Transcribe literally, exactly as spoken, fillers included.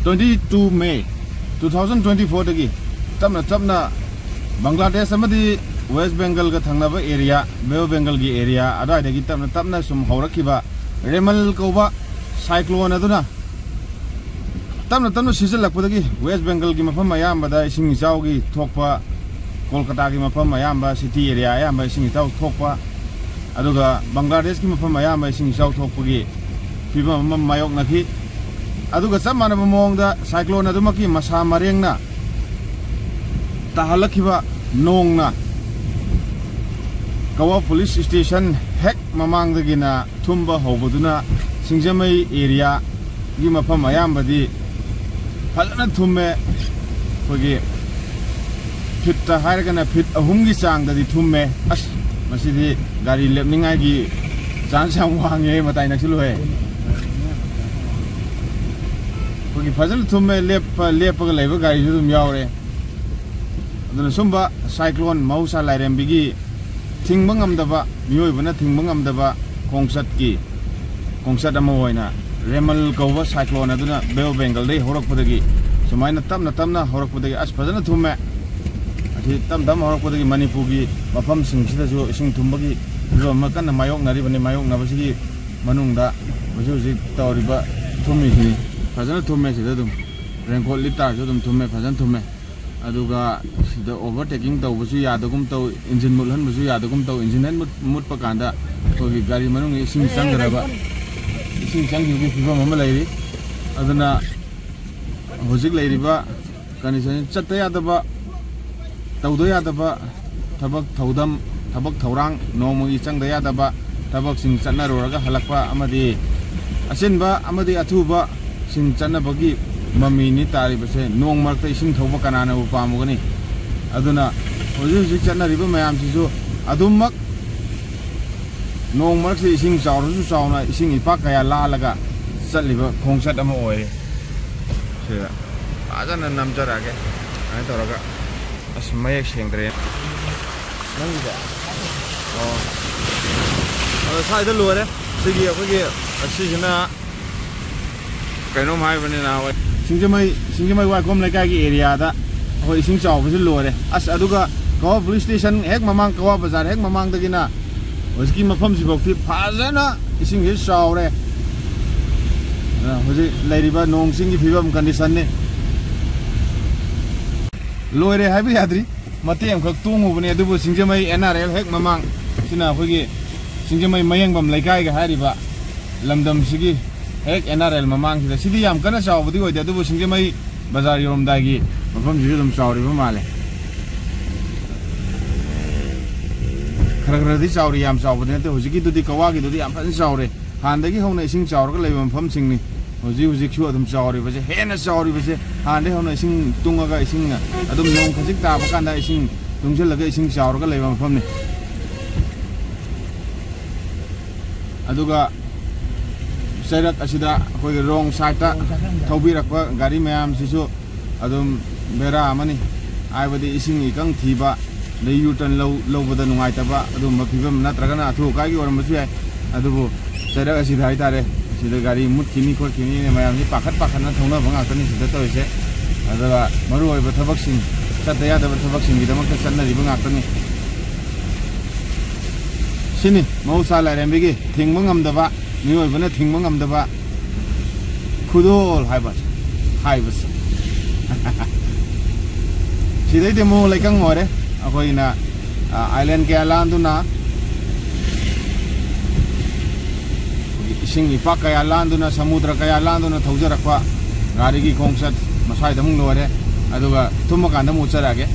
Twenty two May two thousand twenty fourꯗꯒꯤ ꯇꯞꯅ ꯇꯞꯅ ꯕꯪꯒ꯭ꯂꯥꯗꯦꯁ ꯑꯃꯗꯤ ꯋꯦꯁ ꯕꯦꯡꯒꯜꯒ ꯊꯪꯅꯕ ꯑꯦꯔꯤꯌꯥ, ꯕꯦ ꯑꯣꯐ ꯕꯦꯡꯒꯜꯒꯤ ꯑꯦꯔꯤꯌꯥ ꯑꯗꯨꯋꯥꯏꯗꯒꯤ ꯇꯞꯅ ꯇꯞꯅ ꯁꯨꯝ ꯍꯧꯔꯛꯈꯤꯕ ꯔꯦꯃꯜ ꯀꯧꯕ ꯁꯥꯏꯀ꯭ꯂꯣꯟ ꯑꯗꯨꯅ ꯇꯞꯅ ꯇꯞꯅ ꯁꯤꯖꯤꯜꯂꯛꯄꯗꯒꯤ ꯋꯦꯁ ꯕꯦꯡꯒꯜꯒꯤ ꯃꯐꯝ ꯑꯌꯥꯝꯕꯗ ꯏꯁꯤꯡ ꯏꯆꯥꯎꯒꯤ ꯊꯣꯛꯄ, ꯀꯣꯜꯀꯇꯥꯒꯤ ꯃꯐꯝ ꯑꯌꯥꯝꯕ, ꯁꯤꯇꯤ ꯑꯦꯔꯤꯌꯥ ꯑꯌꯥꯝꯕ ꯏꯁꯤꯡ ꯏꯆꯥꯎ ꯊꯣꯛꯄ, ꯑꯗꯨꯒ ꯕꯪꯒ꯭ꯂꯥꯗꯦꯁꯀꯤ ꯃꯐꯝ ꯑꯌꯥꯝꯕ ꯏꯁꯤꯡ ꯏꯆꯥꯎ ꯊꯣꯛꯄꯒꯤ ꯐꯤꯕꯝ ꯑꯃ ꯃꯥꯌꯣꯛꯅꯈꯤ꯫ ꯑꯗꯨꯒ ꯆꯞ ꯃꯥꯟꯅꯕ ꯃꯑꯣꯡꯗ ꯁꯥꯏꯀ꯭ꯂꯣꯟ ꯑꯗꯨꯃꯛꯀꯤ ꯃꯁꯥ ꯃꯔꯦꯡꯅ ꯇꯥꯍꯜꯂꯛꯈꯤꯕ ꯅꯣꯡꯅ ꯀꯋꯥ ꯄꯨꯂꯤꯁ ꯁ꯭ꯇꯦꯁꯟ ꯍꯦꯛ ꯃꯃꯥꯡꯗꯒꯤꯅ ꯊꯨꯝꯕ ꯍꯧꯕꯗꯨꯅ ꯁꯤꯡꯖꯃꯩ ꯑꯦꯔꯤꯌꯥꯒꯤ ꯃꯐꯝ ꯑꯌꯥꯝꯕꯗꯤ ꯐꯖꯅ ꯊꯨꯝꯃꯦ꯫ ꯑꯩꯈꯣꯏꯒꯤ ꯐꯤꯠꯇ ꯍꯥꯏꯔꯒꯅ ꯐꯤꯠ ꯑꯍꯨꯝꯒꯤ ꯆꯥꯡꯗꯗꯤ ꯊꯨꯝꯃꯦ꯫ ꯑꯁ, ꯃꯁꯤꯗꯤ ꯒꯥꯔꯤ ꯂꯦꯞꯅꯤꯡꯉꯥꯏꯒꯤ ꯆꯥꯟꯁ ꯌꯥꯝ ꯋꯥꯡꯉꯦ, ꯃꯇꯥꯏ ꯅꯛꯁꯤꯜꯂꯨꯍꯦ꯫ ꯑꯩꯈꯣꯏꯒꯤ ꯐꯖꯅ ꯊꯨꯝꯃꯦ, ꯂꯦꯞꯄ, ꯂꯦꯞꯄꯒ ꯂꯩꯕ ꯒꯥꯔꯤꯁꯨ ꯑꯗꯨꯝ ꯌꯥꯎꯔꯦ꯫ ꯑꯗꯨꯅ ꯁꯨꯝꯕ ꯁꯥꯏꯀ꯭ꯂꯣꯟ ꯃꯍꯧꯁꯥ ꯂꯥꯏꯔꯦꯝꯕꯤꯒꯤ ꯊꯤꯡꯕ ꯉꯝꯗꯕ, ꯃꯤꯑꯣꯏꯕꯅ ꯊꯤꯡꯕ ꯉꯝꯗꯕ ꯈꯣꯡꯆꯠꯀꯤ, ꯈꯣꯡꯆꯠ ꯑꯃ ꯑꯣꯏꯅ ꯔꯦꯃꯜ ꯀꯧꯕ ꯁꯥꯏꯀ꯭ꯂꯣꯟ ꯑꯗꯨꯅ ꯕꯦ ꯑꯣꯐ ꯕꯦꯡꯒꯜꯗꯒꯤ ꯍꯧꯔꯛꯄꯗꯒꯤ, ꯁꯨꯃꯥꯏꯅ ꯇꯞꯅ ꯇꯞꯅ ꯍꯧꯔꯛꯄꯗꯒꯤ, ꯑꯁ, ꯐꯖꯅ ꯊꯨꯝꯃꯦ꯫ ꯑꯁꯤ ꯇꯞ ꯇꯞꯅ ꯍꯧꯔꯛꯄꯗꯒꯤ ꯃꯅꯤꯄꯨꯔꯒꯤ ꯃꯐꯝꯁꯤꯡꯁꯤꯗꯁꯨ ꯏꯁꯤꯡ ꯊꯨꯝꯕꯒꯤ ꯐꯤꯕꯝ ꯑꯃ ꯀꯟꯅ ꯃꯥꯌꯣꯛꯅꯔꯤꯕꯅꯤ꯫ ꯃꯥꯌꯣꯛꯅꯕꯁꯤꯒꯤ ꯃꯅꯨꯡꯗ ꯍꯧꯖꯤꯛ ꯍꯧꯖꯤꯛ ꯇꯧꯔꯤꯕ ꯊꯨꯝꯃꯤꯁꯤꯅꯤ꯫ ꯐꯖꯅ ꯊꯨꯝꯃꯦ꯫ ꯁꯤꯗ ꯑꯗꯨꯝ ꯔꯦꯟꯀꯣꯠ ꯂꯤꯠ ꯇꯥꯔꯁꯨ ꯑꯗꯨꯝ ꯊꯨꯝꯃꯦ, ꯐꯖꯅ ꯊꯨꯝꯃꯦ꯫ ꯑꯗꯨꯒ ꯁꯤꯗ ꯑꯣꯚꯔꯇꯦꯀꯤꯡ ꯇꯧꯕꯁꯨ ꯌꯥꯗꯒꯨꯝ ꯇꯧ, ꯏꯟꯖꯤꯟ ꯃꯨꯠꯍꯟꯕꯁꯨ ꯌꯥꯗꯒꯨꯝ ꯇꯧ꯫ ꯏꯟꯖꯤꯟ ꯍꯦꯛ ꯃꯨꯠ-, ꯃꯨꯠꯄ ꯀꯥꯟꯗ ꯑꯩꯈꯣꯏꯒꯤ ꯒꯥꯔꯤ ꯃꯅꯨꯡꯗ ꯏꯁꯤꯡ ꯆꯪꯒꯗꯕ, ꯏꯁꯤꯡ ꯆꯪꯈꯤꯕꯒꯤ ꯐꯤꯕꯝ ꯑꯃ ꯂꯩꯔꯤ꯫ ꯑꯗꯨꯅ ꯍꯧꯖꯤꯛ ꯂꯩꯔꯤꯕ ꯀꯟꯗꯤꯁꯟ, ꯆꯠꯇ ꯌꯥꯗꯕ, ꯇꯧꯗ ꯌꯥꯗꯕ ꯊꯕꯛ ꯊꯧꯗꯝ, ꯊꯕꯛ ꯊꯧꯔꯥꯡ, ꯅꯣꯡꯃꯒꯤ ꯆꯪꯗ ꯌꯥꯗꯕ ꯊꯕꯛꯁꯤꯡ ꯆꯠꯅꯔꯨꯔꯒ ꯍꯜꯂꯛꯄ ꯑꯃꯗꯤ ꯑꯆꯤꯟꯕ ꯑꯃꯗꯤ ꯑꯊꯨꯕꯁꯤꯡ ꯆꯠꯅꯕꯒꯤ ꯃꯃꯤꯅꯤ ꯇꯥꯔꯤꯕꯁꯦ꯫ ꯅꯣꯡ ꯃꯔꯛꯇ ꯏꯁꯤꯡ ꯊꯧꯕ ꯀꯅꯥꯅꯕꯨ ꯄꯥꯝꯃꯨꯒꯅꯤ? ꯑꯗꯨꯅ ꯍꯧꯖꯤꯛ ꯍꯧꯖꯤꯛ ꯆꯠꯅꯔꯤꯕ ꯃꯌꯥꯝꯁꯤꯁꯨ ꯑꯗꯨꯃꯛ ꯅꯣꯡ ꯃꯔꯛꯁꯤꯗ ꯏꯁꯤꯡ ꯆꯥꯎꯔꯁꯨ ꯆꯥꯎꯅ ꯏꯁꯤꯡ ꯏꯄꯥꯛ ꯀꯌꯥ ꯂꯥꯜꯂꯒ ꯆꯠꯂꯤꯕ ꯈꯣꯡꯆꯠ ꯑꯃ ꯑꯣꯏꯔꯦ꯫ ꯁꯤꯗ ꯐꯖꯅ ꯅꯝꯖꯔꯛꯑꯒꯦ꯫ ꯁꯨꯃꯥꯏꯅ ꯇꯧꯔꯒ, ꯑꯁ, ꯃꯌꯦꯛ ꯁꯦꯡꯗ꯭ꯔꯦ꯫ ꯅꯪꯒꯤꯁꯦ? ꯑꯣ꯫ ꯑꯗꯣ ꯁ꯭ꯋꯥꯏꯗ ꯂꯣꯏꯔꯦ꯫ ꯁꯤꯒꯤ ꯑꯩꯈꯣꯏꯒꯤ, ꯑꯁꯤꯁꯤꯅ ꯀꯩꯅꯣꯝ ꯍꯥꯏꯕꯅꯤꯅ ꯍꯣꯏ꯫ ꯁꯤꯡꯖꯃꯩ, ꯁꯤꯡꯖꯃꯩ ꯋꯥꯏꯈꯣꯝ ꯂꯩꯀꯥꯏꯒꯤ area ꯗ ꯑꯩꯈꯣꯏ ꯏꯁꯤꯡ ꯆꯥꯎꯕꯁꯤ ꯂꯣꯏꯔꯦ꯫ ꯑꯁ, ꯑꯗꯨꯒ ꯀꯋꯥ police station ꯍꯦꯛ ꯃꯃꯥꯡ, ꯀꯋꯥ ꯕꯖꯥꯔ ꯍꯦꯛ ꯃꯃꯥꯡꯗꯒꯤꯅ ꯍꯧꯖꯤꯛꯀꯤ ꯃꯐꯝꯁꯤꯐꯥꯎꯗꯤ ꯐꯖꯅ ꯏꯁꯤꯡꯁꯤ ꯆꯥꯎꯔꯦ꯫ ꯑ, ꯍꯧꯖꯤꯛ ꯂꯩꯔꯤꯕ ꯅꯣꯡ ꯆꯤꯡꯒꯤ ꯐꯤꯕꯝ, condition ꯅꯤ꯫ ꯂꯣꯏꯔꯦ ꯍꯥꯏꯕ ꯌꯥꯗ꯭ꯔꯤ꯫ ꯃꯇꯦꯛ ꯑꯃꯈꯛ ꯇꯣꯡꯉꯨꯕꯅꯦ, ꯑꯗꯨꯕꯨ ꯁꯤꯡꯖꯃꯩ N R L ꯍꯦꯛ ꯃꯃꯥꯡ, ꯁꯤꯅ ꯑꯩꯈꯣꯏꯒꯤ ꯁꯤꯡꯖꯃꯩ ꯃꯌꯦꯡꯕꯝ ꯂꯩꯀꯥꯏꯒ ꯍꯥꯏꯔꯤꯕ ꯂꯝꯗꯝꯁꯤꯒꯤ ꯍꯦꯛ N R L ꯃꯃꯥꯡꯁꯤꯗ꯫ ꯁꯤꯗꯤ ꯌꯥꯝ ꯀꯟꯅ ꯆꯥꯎꯕꯗꯤ ꯑꯣꯏꯗꯦ, ꯑꯗꯨꯕꯨ ꯁꯤꯡꯖꯃꯩ ꯕꯖꯥꯔ ꯌꯧꯔꯝꯗꯥꯏꯒꯤ ꯃꯐꯝꯁꯤꯁꯨ ꯑꯗꯨꯝ ꯆꯥꯎꯔꯤꯕ ꯃꯥꯜꯂꯦ꯫ ꯈꯔ ꯈꯔꯗꯤ ꯆꯥꯎꯔꯤ, ꯌꯥꯝ ꯆꯥꯎꯕꯗꯤ ꯅꯠꯇꯦ꯫ ꯍꯧꯖꯤꯛꯀꯤꯗꯨꯗꯤ, ꯀꯋꯥꯒꯤꯗꯨꯗꯤ ꯌꯥꯝ ꯐꯖꯅ ꯆꯥꯎꯔꯦ꯫ ꯍꯥꯟꯅꯗꯒꯤ ꯍꯧꯅ ꯏꯁꯤꯡ ꯆꯥꯎꯔꯒ ꯂꯩꯕ ꯃꯐꯝꯁꯤꯡꯅꯤ꯫ ꯍꯧꯖꯤꯛ ꯍꯧꯖꯤꯛꯁꯨ ꯑꯗꯨꯝ ꯆꯥꯎꯔꯤꯕꯁꯦ, ꯍꯦꯟꯅ ꯆꯥꯎꯔꯤꯕꯁꯦ, ꯍꯥꯟꯅꯗꯒꯤ ꯍꯧꯅ ꯏꯁꯤꯡ ꯇꯨꯡꯉꯒ, ꯏꯁꯤꯡ ꯑꯗꯨꯝ ꯅꯣꯡ ꯈꯖꯤꯛ ꯇꯥꯕ ꯀꯥꯟꯗ ꯏꯁꯤꯡ ꯇꯨꯡꯁꯤꯜꯂꯒ ꯏꯁꯤꯡ ꯆꯥꯎꯔꯒ ꯂꯩꯕ ꯃꯐꯝꯅꯤ꯫ ꯑꯗꯨꯒ ꯆꯩꯔꯛ ꯑꯁꯤꯗ ꯑꯩꯈꯣꯏꯒꯤ wrong side ꯇ ꯊꯧꯕꯤꯔꯛꯄ ꯒꯥꯔꯤ ꯃꯌꯥꯝꯁꯤꯁꯨ ꯑꯗꯨꯝ ꯕꯦꯔꯥ ꯑꯃꯅꯤ꯫ ꯍꯥꯏꯕꯗꯤ ꯏꯁꯤꯡ ꯏꯀꯪ ꯊꯤꯕ, ꯑꯗꯩ U-turn ꯂꯧ-, ꯂꯧꯕꯗ ꯅꯨꯡꯉꯥꯏꯇꯕ ꯑꯗꯨꯒꯨꯝꯕ ꯐꯤꯕꯝ, ꯅꯠꯇ꯭ꯔꯒꯅ ꯑꯊꯨ ꯑꯀꯥꯏꯒꯤ ꯑꯣꯏꯔꯝꯕꯁꯨ ꯌꯥꯏ꯫ ꯑꯗꯨꯕꯨ ꯆꯩꯔꯛ ꯑꯁꯤꯗ ꯍꯥꯏꯇꯥꯔꯦ, ꯁꯤꯗ ꯒꯥꯔꯤ ꯃꯨꯠꯈꯤꯅꯤ ꯈꯣꯠꯈꯤꯅꯤꯅ ꯃꯌꯥꯝꯁꯤ ꯄꯥꯈꯠ ꯄꯥꯈꯠꯅ ꯊꯧꯅꯕ ꯉꯥꯛꯇꯅꯤ ꯁꯤꯗ ꯇꯧꯔꯤꯁꯦ꯫ ꯑꯗꯨꯒ ꯃꯔꯨꯑꯣꯏꯕ ꯊꯕꯛꯁꯤꯡ, ꯆꯠꯇ ꯌꯥꯗꯕ ꯊꯕꯛꯁꯤꯡꯒꯤꯗꯃꯛꯇ ꯆꯠꯅꯔꯤꯕ ꯉꯥꯛꯇꯅꯤ꯫ ꯁꯤꯅꯤ ꯃꯍꯧꯁꯥ ꯂꯥꯏꯔꯦꯝꯕꯤꯒꯤ ꯊꯤꯡꯕ ꯉꯝꯗꯕ, ꯃꯤꯑꯣꯏꯕꯅ ꯊꯤꯡꯕ ꯉꯝꯗꯕ ꯈꯨꯗꯣꯜ ꯍꯥꯏꯕ, ꯍꯥꯏꯕꯁꯦ꯫ ꯁꯤꯗꯩꯗꯤ ꯑꯃꯨꯛ ꯂꯩꯀꯪ ꯑꯣꯏꯔꯦ꯫ ꯑꯩꯈꯣꯏꯅ, ꯑ, island ꯀꯌꯥ ꯂꯥꯟꯗꯨꯅ, ꯑꯩꯈꯣꯏꯒꯤ ꯏꯁꯤꯡ ꯏꯄꯥꯛ ꯀꯌꯥ ꯂꯥꯟꯗꯨꯅ, ꯁꯃꯨꯗ꯭ꯔ ꯀꯌꯥ ꯂꯥꯟꯗꯨꯅ ꯊꯧꯖꯔꯛꯄ ꯒꯥꯔꯤꯒꯤ ꯈꯣꯡꯆꯠ ꯃꯁ꯭ꯋꯥꯏꯗ ꯑꯃꯨꯛ ꯂꯣꯏꯔꯦ꯫ ꯑꯗꯨꯒ ꯊꯨꯝꯃꯀꯥꯟꯗ ꯑꯃꯨꯛ ꯎꯠꯆꯔꯛꯑꯒꯦ꯫